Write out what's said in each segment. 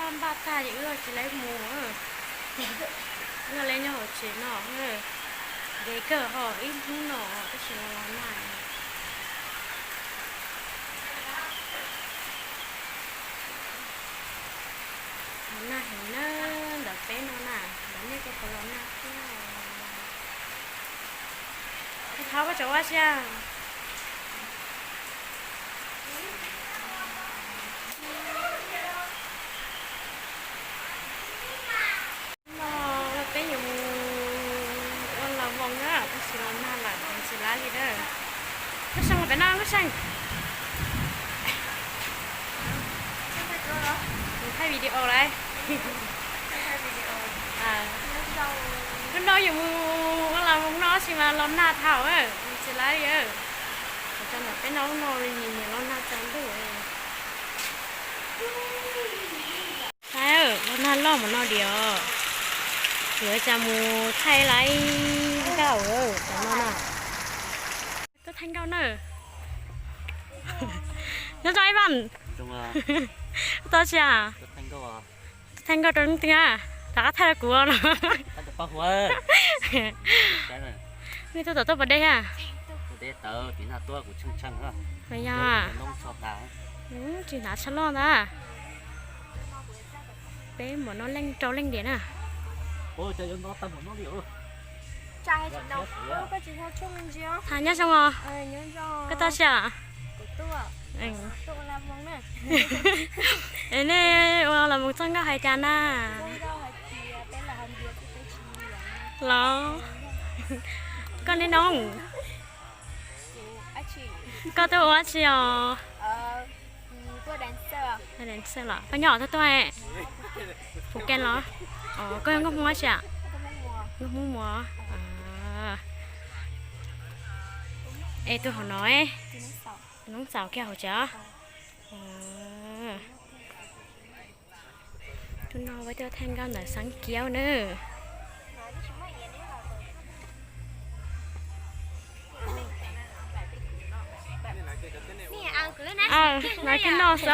Npaj tag ces wb tsis laib mus, wb los nyob hauv tsev no. Ntev kawg ho ib hnub no tab sis los los nag. Los nag heev na, ntawm peb no na, ntawm nej puas los nag thiab? Thov koj tso ua siab. No peb yuav mus ua los voos na, tab sis los nag lawm tsis laib li na. Nkauj See, peb no Nkauj See. Thaij video lawm. Hnub no yuav mus ua los voos no tab sis mas los nag thaum tsis laib li. Cov ntawm peb no ub no li nyias nyias los nag tsaus ntuj. Saib, los nag loj mus no diam. Yuav cas mus thaij laib nkauj cov no na. Tuaj thaij nkauj na. Nyob zoo ib vam. Tau tsis a? Thaij nkauj rau leej twg a? Rov qab thaij rau kuv no. Nej tuaj tom tuaj pas dej a? Yog. Tsis hnav tshaj loj ntag. Peb npaum no leej rau leej diam na. Nyob zoo os. Koj tau tsis a? Es nej ua los mus txog nkauj hais cas na? Los, koj niaj hnub, koj tuaj ua dab tsi os? Los, koj nyob qhov twg tuaj? Fuv Kees los? Koj yog nkauj Hmoob dab tsi? Nkauj Hmoob Muas. Es tus hauv no, Noob Xaus kiag hauv tsev. Tus no peb tuaj thaij nkauj ntawm Xeeb Kiab na. Los twb noj xwb.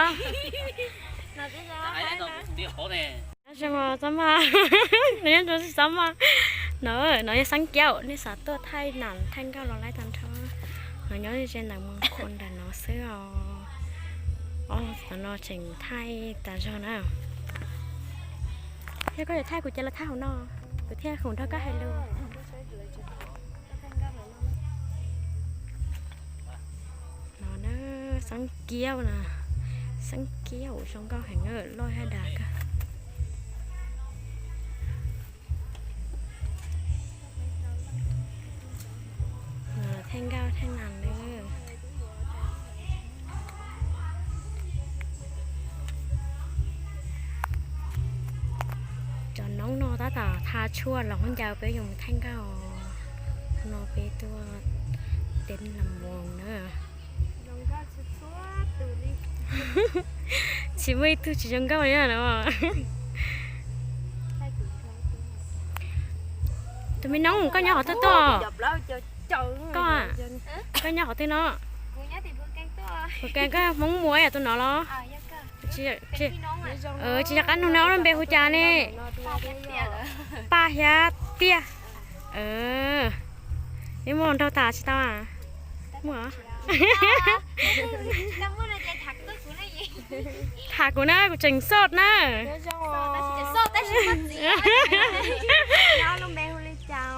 Nyob zoo txhob maj, nyob zoo tsis txhob maj. No, no yog Xeeb Kiab, nej xav tuaj thaij nam thaij nkauj los laib tag nrho. No nyob ze ntawm Moos Khoo ntawm no xwb os. Ob tug no tseem thaij tas zog na. Yog koj yuav thaij kuv ces los thaij hauv no, kuv thiaj khoom nrog koj hais lus. No na, Xeeb Kiab na, Xeeb Kiab zoo nkauj heev, loj hab dag kawg. Thaij nkauj thaij nas lawm. Cov noob no tab tom tha tshuaj los ua ncauj peb yuav mus thaij nkauj. No peb tuaj teb los mus na. Tsis muaj ib tug tsis zoo nkauj li no. Tus me noob, koj nyob qhov twg tuaj? Koj, koj nyob qhov twg no? Ua ke koj Hmoob Muas yom, tus no los? Tsis yog qab nug no lub npe hu cas ne? Paj Hiab Tiaj. Neb muaj nraug tas tsis tau a? Muaj. Tham kuv na, kuv tseem xoj na. Koj lub npe hu li cas?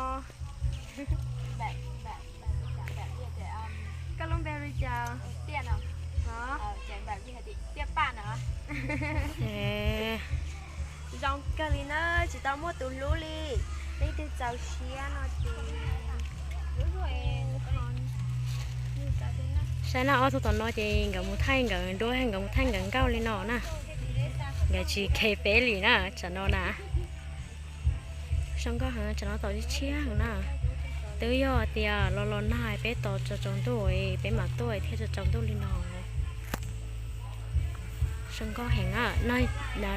Zoo kawg li na, tsis tau muaj tus hlub li. Leej twg txaus siab no ces. Saib na, ob tug tom no ces nkawd mus thaij nkawd duab, nkawd mus thaij nkawd nkauj li no na. Nkawd tsis khe peb li na, tsam no na. Zoo nkauj heev, tsam no tos tshiab heev na. Twb yog tias los los nag peb tos tsaus tsaus ntuj peb mam tuaj thiaj tsaus tsaus ntuj li no. Zoo nkauj heev,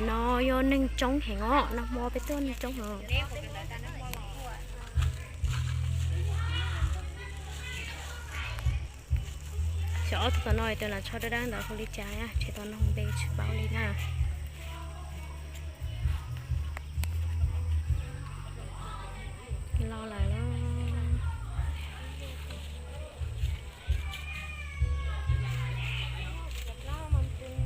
no yog neeg tsoob heev os, nag hmo peb tuaj neeg tsoob heev. Xyov ob tug tom no tus nas tsho dawb dawb ntawd hu li cas, tsis tau nug npe tsis paub li na.